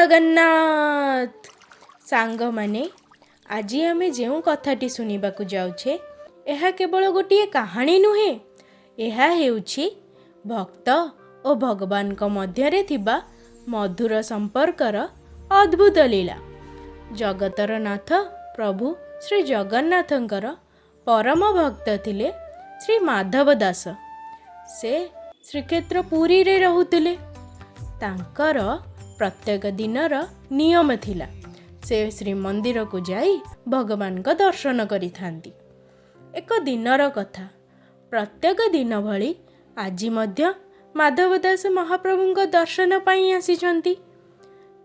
ଜଗନ୍ନାଥ। ସାଙ୍ଗମାନେ, ଆଜି ଆମେ ଯେଉଁ କଥାଟି ଶୁଣିବାକୁ ଯାଉଛେ ଏହା କେବଳ ଗୋଟିଏ କାହାଣୀ ନୁହେଁ, ଏହା ହେଉଛି ଭକ୍ତ ଓ ଭଗବାନଙ୍କ ମଧ୍ୟରେ ଥିବା ମଧୁର ସମ୍ପର୍କର ଅଦ୍ଭୁତ ଲୀଳା। ଜଗତର ନାଥ ପ୍ରଭୁ ଶ୍ରୀ ଜଗନ୍ନାଥଙ୍କର ପରମ ଭକ୍ତ ଥିଲେ ଶ୍ରୀ ମାଧବ ଦାସ। ସେ ଶ୍ରୀକ୍ଷେତ୍ର ପୁରୀରେ ରହୁଥିଲେ। ତାଙ୍କର ପ୍ରତ୍ୟେକ ଦିନର ନିୟମ ଥିଲା, ସେ ଶ୍ରୀମନ୍ଦିରକୁ ଯାଇ ଭଗବାନଙ୍କ ଦର୍ଶନ କରିଥାନ୍ତି। ଏକ ଦିନର କଥା, ପ୍ରତ୍ୟେକ ଦିନ ଭଳି ଆଜି ମଧ୍ୟ ମାଧବ ଦାସ ମହାପ୍ରଭୁଙ୍କ ଦର୍ଶନ ପାଇଁ ଆସିଛନ୍ତି।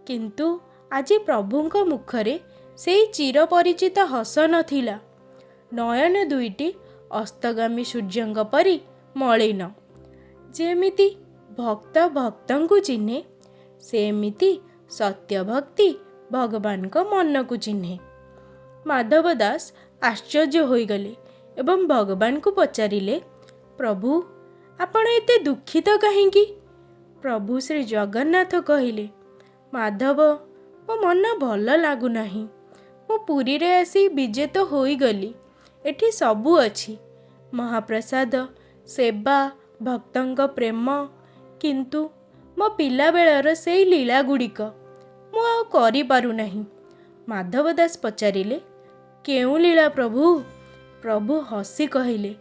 କିନ୍ତୁ ଆଜି ପ୍ରଭୁଙ୍କ ମୁଖରେ ସେଇ ଚିରପରିଚିତ ହସ ନଥିଲା। ନୟନ ଦୁଇଟି ଅସ୍ତଗାମୀ ସୂର୍ଯ୍ୟଙ୍କ ପରି ମଳିନ। ଯେମିତି ଭକ୍ତ ଭକ୍ତଙ୍କୁ ଚିହ୍ନେ, ସେମିତି ସତ୍ୟଭକ୍ତି ଭଗବାନଙ୍କ ମନକୁ ଚିହ୍ନେ। ମାଧବ ଦାସ ଆଶ୍ଚର୍ଯ୍ୟ ହୋଇଗଲେ ଏବଂ ଭଗବାନଙ୍କୁ ପଚାରିଲେ, ପ୍ରଭୁ, ଆପଣ ଏତେ ଦୁଃଖିତ କାହିଁକି? ପ୍ରଭୁ ଶ୍ରୀ ଜଗନ୍ନାଥ କହିଲେ, ମାଧବ, ମୋ ମନ ଭଲ ଲାଗୁନାହିଁ। ମୁଁ ପୁରୀରେ ଆସି ବିଜେ ତ ହୋଇଗଲି। ଏଠି ସବୁ ଅଛି, ମହାପ୍ରସାଦ, ସେବା, ଭକ୍ତଙ୍କ ପ୍ରେମ, କିନ୍ତୁ ମୋ ପିଲାବେଳର ସେଇ ଲୀଳା ଗୁଡ଼ିକ ମୁଁ ଆଉ କରିପାରୁନାହିଁ। ମାଧବ ଦାସ ପଚାରିଲେ, କେଉଁ ଲୀଳା ପ୍ରଭୁ? ପ୍ରଭୁ ହସି କହିଲେ,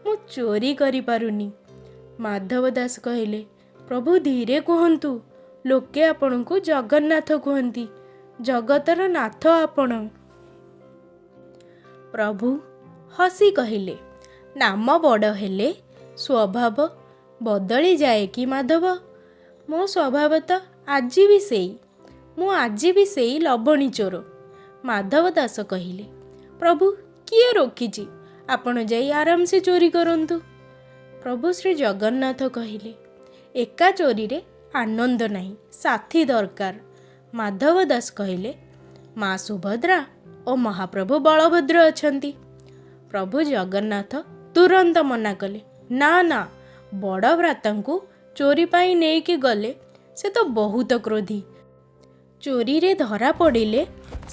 ମୁଁ ଚୋରି କରିପାରୁନି। ମାଧବ ଦାସ କହିଲେ, ପ୍ରଭୁ ଧୀରେ କୁହନ୍ତୁ, ଲୋକେ ଆପଣଙ୍କୁ ଜଗନ୍ନାଥ କୁହନ୍ତି, ଜଗତର ନାଥ ଆପଣ। ପ୍ରଭୁ ହସି କହିଲେ, ନାମ ବଡ଼ ହେଲେ ସ୍ୱଭାବ ବଦଳିଯାଏ କି ମାଧବ? ମୋ ସ୍ୱଭାବ ତ ଆଜି ବି ସେଇ, ମୁଁ ଆଜି ବି ସେଇ ଲବଣୀ ଚୋର। ମାଧବ ଦାସ କହିଲେ, ପ୍ରଭୁ, କିଏ ରୋକିଛି? ଆପଣ ଯାଇ ଆରାମସେ ଚୋରି କରନ୍ତୁ। ପ୍ରଭୁ ଶ୍ରୀ ଜଗନ୍ନାଥ କହିଲେ, ଏକା ଚୋରିରେ ଆନନ୍ଦ ନାହିଁ, ସାଥୀ ଦରକାର। ମାଧବ ଦାସ କହିଲେ, ମା ସୁଭଦ୍ରା ଓ ମହାପ୍ରଭୁ ବଳଭଦ୍ର ଅଛନ୍ତି। ପ୍ରଭୁ ଜଗନ୍ନାଥ ତୁରନ୍ତ ମନା କଲେ, ନା ନା, ବଡ଼ ଭ୍ରାତାଙ୍କୁ ଚୋରି ପାଇଁ ନେଇକି ଗଲେ ସେ ତ ବହୁତ କ୍ରୋଧୀ। ଚୋରିରେ ଧରା ପଡ଼ିଲେ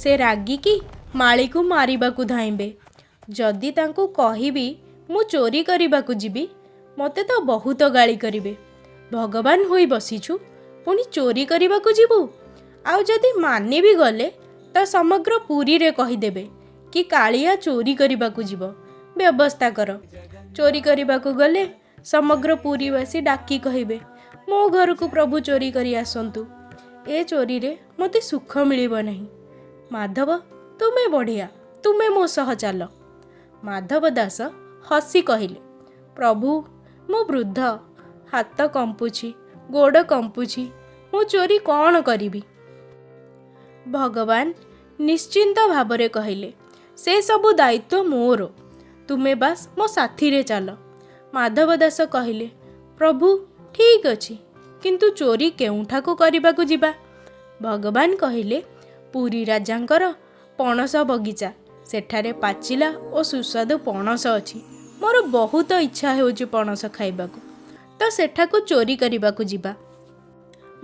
ସେ ରାଗିକି ମାଳିକୁ ମାରିବାକୁ ଧାଇଁବେ। ଯଦି ତାଙ୍କୁ କହିବି ମୁଁ ଚୋରି କରିବାକୁ ଯିବି, ମୋତେ ତ ବହୁତ ଗାଳି କରିବେ। ଭଗବାନ ହୋଇ ବସିଛୁ, ପୁଣି ଚୋରି କରିବାକୁ ଯିବୁ? ଆଉ ଯଦି ମାନି ବି ଗଲେ ତ ସମଗ୍ର ପୁରୀରେ କହିଦେବେ କି କାଳିଆ ଚୋରି କରିବାକୁ ଯିବ, ବ୍ୟବସ୍ଥା କର। ଚୋରି କରିବାକୁ ଗଲେ ସମଗ୍ର ପୁରୀବାସୀ ଡାକି କହିବେ, ମୋ ଘରକୁ ପ୍ରଭୁ ଚୋରି କରି ଆସନ୍ତୁ। ଏ ଚୋରିରେ ମୋତେ ସୁଖ ମିଳିବ ନାହିଁ। ମାଧବ, ତୁମେ ବଢ଼ିଆ, ତୁମେ ମୋ ସହ ଚାଲ। ମାଧବ ଦାସ ହସି କହିଲେ, ପ୍ରଭୁ, ମୁଁ ବୃଦ୍ଧ, ହାତ କମ୍ପୁଛି, ଗୋଡ଼ କମ୍ପୁଛି, ମୁଁ ଚୋରି କ'ଣ କରିବି? ଭଗବାନ ନିଶ୍ଚିନ୍ତ ଭାବରେ କହିଲେ, ସେ ସବୁ ଦାୟିତ୍ୱ ମୋର, ତୁମେ ବାସ୍ ମୋ ସାଥିରେ ଚାଲ। ମାଧବ ଦାସ କହିଲେ, ପ୍ରଭୁ ଠିକ୍ ଅଛି, କିନ୍ତୁ ଚୋରି କେଉଁଠାକୁ କରିବାକୁ ଯିବା? ଭଗବାନ କହିଲେ, ପୁରୀ ରାଜାଙ୍କର ପଣସ ବଗିଚା, ସେଠାରେ ପାଚିଲା ଓ ସୁସ୍ୱାଦୁ ପଣସ ଅଛି। ମୋର ବହୁତ ଇଚ୍ଛା ହେଉଛି ପଣସ ଖାଇବାକୁ, ତ ସେଠାକୁ ଚୋରି କରିବାକୁ ଯିବା।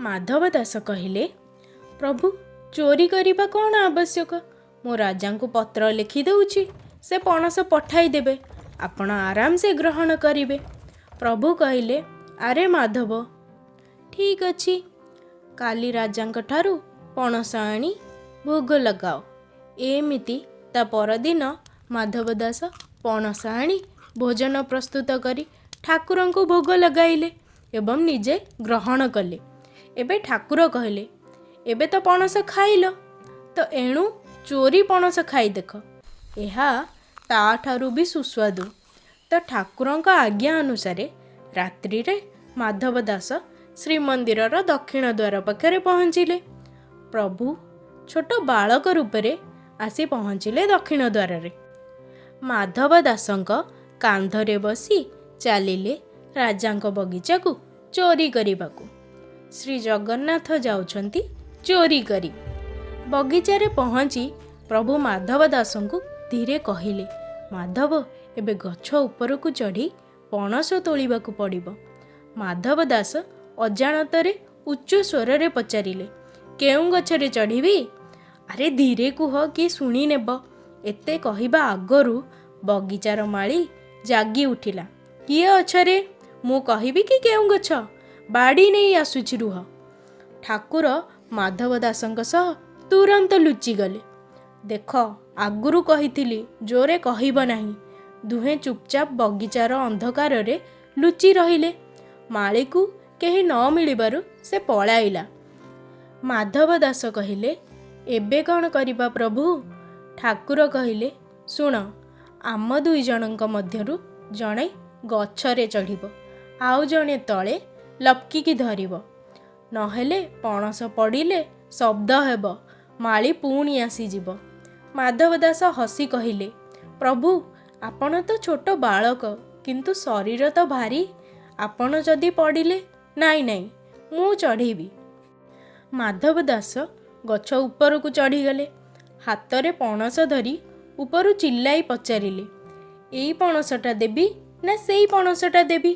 ମାଧବ ଦାସ କହିଲେ, ପ୍ରଭୁ, ଚୋରି କରିବା କ'ଣ ଆବଶ୍ୟକ? ମୁଁ ରାଜାଙ୍କୁ ପତ୍ର ଲେଖି ଦେଉଛି, ସେ ପଣସ ପଠାଇ ଦେବେ, ଆପଣ ଆରାମସେ ଗ୍ରହଣ କରିବେ। ପ୍ରଭୁ କହିଲେ, ଆରେ ମାଧବ, ଠିକ୍ ଅଛି, କାଲି ରାଜାଙ୍କ ଠାରୁ ପଣସ ଆଣି ଭୋଗ ଲଗାଅ। ଏମିତି ତା ପରଦିନ ମାଧବ ଦାସ ପଣସ ଆଣି ଭୋଜନ ପ୍ରସ୍ତୁତ କରି ଠାକୁରଙ୍କୁ ଭୋଗ ଲଗାଇଲେ ଏବଂ ନିଜେ ଗ୍ରହଣ କଲେ। ଏବେ ଠାକୁର କହିଲେ, ଏବେ ତ ପଣସ ଖାଇଲ, ତ ଏଣୁ ଚୋରି ପଣସ ଖାଇ ଦେଖ, ଏହା ତା'ଠାରୁ ବି ସୁସ୍ୱାଦୁ। ତ ଠାକୁରଙ୍କ ଆଜ୍ଞା ଅନୁସାରେ ରାତ୍ରିରେ ମାଧବ ଦାସ ଶ୍ରୀମନ୍ଦିରର ଦକ୍ଷିଣ ଦ୍ୱାର ପାଖରେ ପହଞ୍ଚିଲେ। ପ୍ରଭୁ ଛୋଟ ବାଳକ ରୂପରେ ଆସି ପହଞ୍ଚିଲେ ଦକ୍ଷିଣ ଦ୍ୱାରରେ। ମାଧବ ଦାସଙ୍କ କାନ୍ଧରେ ବସି ଚାଲିଲେ ରାଜାଙ୍କ ବଗିଚାକୁ ଚୋରି କରିବାକୁ। ଶ୍ରୀ ଜଗନ୍ନାଥ ଯାଉଛନ୍ତି ଚୋରି କରି। ବଗିଚାରେ ପହଞ୍ଚି ପ୍ରଭୁ ମାଧବ ଦାସଙ୍କୁ ଧୀରେ କହିଲେ, ମାଧବ, ଏବେ ଗଛ ଉପରକୁ ଚଢ଼ି ପଣସ ତୋଳିବାକୁ ପଡ଼ିବ। ମାଧବ ଦାସ ଅଜାଣତରେ ଉଚ୍ଚ ସ୍ୱରରେ ପଚାରିଲେ, କେଉଁ ଗଛରେ ଚଢ଼ିବି? ଆରେ ଧୀରେ କୁହ, କିଏ ଶୁଣି ନେବ। ଏତେ କହିବା ଆଗରୁ ବଗିଚାର ମାଳି ଜାଗି ଉଠିଲା। କିଏ ଅଛରେ? ମୁଁ କହିବି କି କେଉଁ ଗଛ? ବାଡ଼ି ନେଇ ଆସୁଛି, ରୁହ। ଠାକୁର ମାଧବ ଦାସଙ୍କ ସହ ତୁରନ୍ତ ଲୁଚିଗଲେ। ଦେଖ, ଆଗରୁ କହିଥିଲି ଜୋରେ କହିବ ନାହିଁ। ଦୁହେଁ ଚୁପଚାପ ବଗିଚାର ଅନ୍ଧକାରରେ ଲୁଚି ରହିଲେ। ମାଳିକୁ କେହି ନ ମିଳିବାରୁ ସେ ପଳାଇଲା। ମାଧବ ଦାସ କହିଲେ, ଏବେ କ'ଣ କରିବା ପ୍ରଭୁ? ଠାକୁର କହିଲେ, ଶୁଣ, ଆମ ଦୁଇ ଜଣଙ୍କ ମଧ୍ୟରୁ ଜଣେ ଗଛରେ ଚଢ଼ିବ, ଆଉ ଜଣେ ତଳେ ଲପକିକି ଧରିବ। ନହେଲେ ପଣସ ପଡ଼ିଲେ ଶବ୍ଦ ହେବ, ମାଳି ପୁଣି ଆସିଯିବ। ମାଧବ ଦାସ ହସି କହିଲେ, ପ୍ରଭୁ ଆପଣ ତ ଛୋଟ ବାଳକ, କିନ୍ତୁ ଶରୀର ତ ଭାରୀ, ଆପଣ ଯଦି ପଡ଼ିଲେ? ନାଇଁ ନାଇଁ, ମୁଁ ଚଢ଼ିବି। ମାଧବ ଦାସ ଗଛ ଉପରକୁ ଚଢ଼ିଗଲେ। ହାତରେ ପଣସ ଧରି ଉପରୁ ଚିଲ୍ଲାଇ ପଚାରିଲେ, ଏଇ ପଣସଟା ଦେବି ନା ସେଇ ପଣସଟା ଦେବି?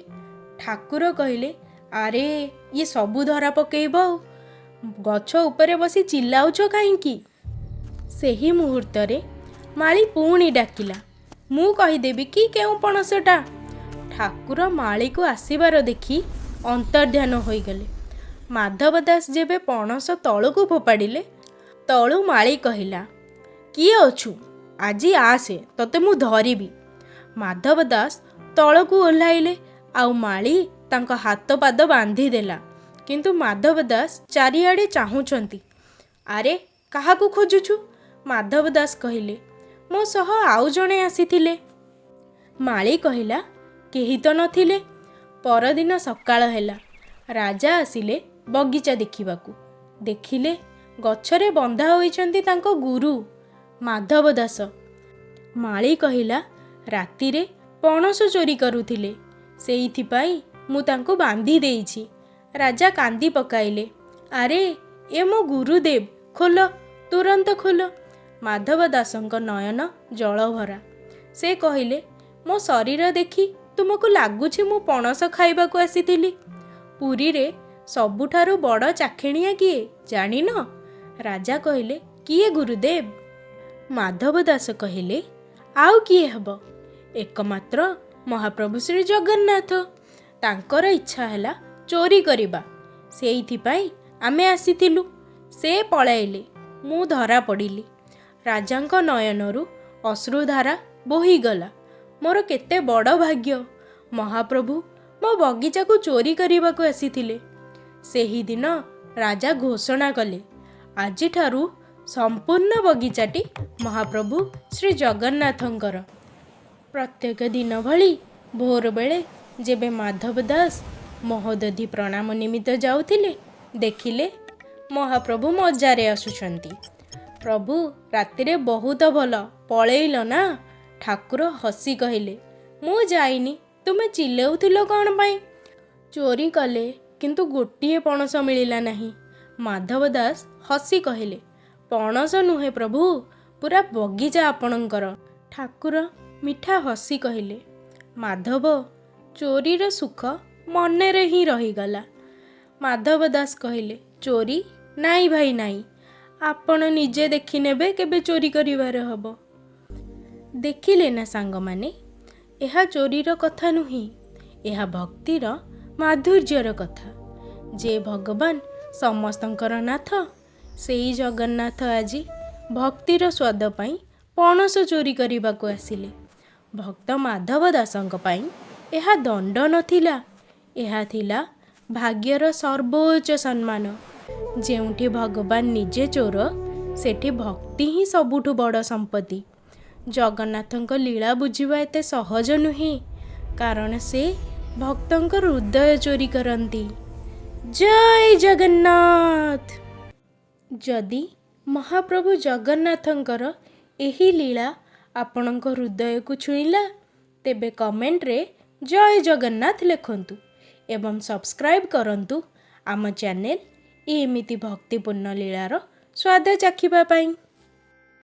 ଠାକୁର କହିଲେ, ଆରେ ଇଏ ସବୁ ଧରା ପକେଇବ ଆଉ, ଗଛ ଉପରେ ବସି ଚିଲ୍ଲାଉଛ କାହିଁକି? ସେହି ମୁହୂର୍ତ୍ତରେ ମାଳି ପୁଣି ଡାକିଲା, ମୁଁ କହିଦେବି କି କେଉଁ ପଣସଟା? ଠାକୁର ମାଳିକୁ ଆସିବାର ଦେଖି ଅନ୍ତର୍ଧ୍ୟାନ ହୋଇଗଲେ। ମାଧବ ଦାସ ଯେବେ ପଣସ ତଳକୁ ଫୋପାଡ଼ିଲେ, ତଳୁ ମାଳି କହିଲା, କିଏ ଅଛୁ? ଆଜି ଆସେ, ତତେ ମୁଁ ଧରିବି। ମାଧବ ଦାସ ତଳକୁ ଓହ୍ଲାଇଲେ ଆଉ ମାଳି ତାଙ୍କ ହାତ ପାଦ ବାନ୍ଧିଦେଲା। କିନ୍ତୁ ମାଧବ ଦାସ ଚାରିଆଡ଼େ ଚାହୁଁଛନ୍ତି। ଆରେ କାହାକୁ ଖୋଜୁଛୁ? ମାଧବ ଦାସ କହିଲେ, ମୋ ସହ ଆଉ ଜଣେ ଆସିଥିଲେ। ମାଳି କହିଲା, କେହି ତ ନଥିଲେ। ପରଦିନ ସକାଳ ହେଲା। ରାଜା ଆସିଲେ ବଗିଚା ଦେଖିବାକୁ। ଦେଖିଲେ ଗଛରେ ବନ୍ଧା ହୋଇଛନ୍ତି ତାଙ୍କ ଗୁରୁ ମାଧବ ଦାସ। ମାଳି କହିଲା, ରାତିରେ ପଣସ ଚୋରି କରୁଥିଲେ, ସେଇଥିପାଇଁ ମୁଁ ତାଙ୍କୁ ବାନ୍ଧି ଦେଇଛି। ରାଜା କାନ୍ଦି ପକାଇଲେ, ଆରେ ଏ ମୋ ଗୁରୁଦେବ, ଖୋଲ, ତୁରନ୍ତ ଖୋଲ। ମାଧବ ଦାସଙ୍କ ନୟନ ଜଳଭରା। ସେ କହିଲେ, ମୋ ଶରୀର ଦେଖି ତୁମକୁ ଲାଗୁଛି ମୁଁ ପଣସ ଖାଇବାକୁ ଆସିଥିଲି? ପୁରୀରେ ସବୁଠାରୁ ବଡ଼ ଚାଖେଣିଆ କିଏ ଜାଣିନ? ରାଜା କହିଲେ, କିଏ ଗୁରୁଦେବ? ମାଧବ ଦାସ କହିଲେ, ଆଉ କିଏ ହେବ, ଏକମାତ୍ର ମହାପ୍ରଭୁ ଶ୍ରୀ ଜଗନ୍ନାଥ। ତାଙ୍କର ଇଚ୍ଛା ହେଲା ଚୋରି କରିବା, ସେଇଥିପାଇଁ ଆମେ ଆସିଥିଲୁ। ସେ ପଳାଇଲେ, ମୁଁ ଧରା ପଡ଼ିଲି। ରାଜାଙ୍କ ନୟନରୁ ଅଶ୍ରୁଧାରା ବୋହିଗଲା। ମୋର କେତେ ବଡ଼ ଭାଗ୍ୟ, ମହାପ୍ରଭୁ ମୋ ବଗିଚାକୁ ଚୋରି କରିବାକୁ ଆସିଥିଲେ। ସେହିଦିନ ରାଜା ଘୋଷଣା କଲେ, ଆଜିଠାରୁ ସମ୍ପୂର୍ଣ୍ଣ ବଗିଚାଟି ମହାପ୍ରଭୁ ଶ୍ରୀ ଜଗନ୍ନାଥଙ୍କର। ପ୍ରତ୍ୟେକ ଦିନ ଭଳି ଭୋର ବେଳେ ଯେବେ ମାଧବ ଦାସ ମହୋଦଧି ପ୍ରଣାମ ନିମିତ୍ତ ଯାଉଥିଲେ, ଦେଖିଲେ ମହାପ୍ରଭୁ ମଜାରେ ଆସୁଛନ୍ତି। ପ୍ରଭୁ ରାତିରେ ବହୁତ ଭଲ ପଳେଇଲ ନା? ଠାକୁର ହସି କହିଲେ, ମୁଁ ଯାଇନି, ତୁମେ ଚିଲଉଥିଲ କ'ଣ ପାଇଁ? ଚୋରି କଲେ, କିନ୍ତୁ ଗୋଟିଏ ପଣସ ମିଳିଲା ନାହିଁ। ମାଧବ ଦାସ ହସି କହିଲେ, ପଣସ ନୁହେଁ ପ୍ରଭୁ, ପୁରା ବଗିଚା ଆପଣଙ୍କର। ଠାକୁର ମିଠା ହସି କହିଲେ, ମାଧବ, ଚୋରିର ସୁଖ ମନରେ ହିଁ ରହିଗଲା। ମାଧବ ଦାସ କହିଲେ, ଚୋରି? ନାଇଁ ଭାଇ ନାଇଁ, ଆପଣ ନିଜେ ଦେଖିନେବେ କେବେ ଚୋରି କରିବାର ହେବ। ଦେଖିଲେ ନା ସାଙ୍ଗମାନେ, ଏହା ଚୋରିର କଥା ନୁହେଁ, ଏହା ଭକ୍ତିର ମାଧୁର୍ଯ୍ୟର କଥା। ଯେ ଭଗବାନ ସମସ୍ତଙ୍କର ନାଥ, ସେଇ ଜଗନ୍ନାଥ ଆଜି ଭକ୍ତିର ସ୍ୱାଦ ପାଇଁ ପଣସ ଚୋରି କରିବାକୁ ଆସିଲେ। ଭକ୍ତ ମାଧବ ଦାସଙ୍କ ପାଇଁ ଏହା ଦଣ୍ଡ ନଥିଲା, ଏହା ଥିଲା ଭାଗ୍ୟର ସର୍ବୋଚ୍ଚ ସମ୍ମାନ। ଯେଉଁଠି ଭଗବାନ ନିଜେ ଚୋର, ସେଠି ଭକ୍ତି ହିଁ ସବୁଠୁ ବଡ଼ ସମ୍ପତ୍ତି। ଜଗନ୍ନାଥଙ୍କ ଲୀଳା ବୁଝିବା ଏତେ ସହଜ ନୁହେଁ, କାରଣ ସେ ଭକ୍ତଙ୍କ ହୃଦୟ ଚୋରି କରନ୍ତି। ଜୟ ଜଗନ୍ନାଥ। ଯଦି ମହାପ୍ରଭୁ ଜଗନ୍ନାଥଙ୍କର ଏହି ଲୀଳା ଆପଣଙ୍କ ହୃଦୟକୁ ଛୁଇଁଲା, ତେବେ କମେଣ୍ଟରେ ଜୟ ଜଗନ୍ନାଥ ଲେଖନ୍ତୁ ଏବଂ ସବସ୍କ୍ରାଇବ୍ କରନ୍ତୁ ଆମ ଚ୍ୟାନେଲ୍ ଏମିତି ଭକ୍ତିପୂର୍ଣ୍ଣ ଲୀଳାର ସ୍ୱାଦ ଚାଖିବା ପାଇଁ।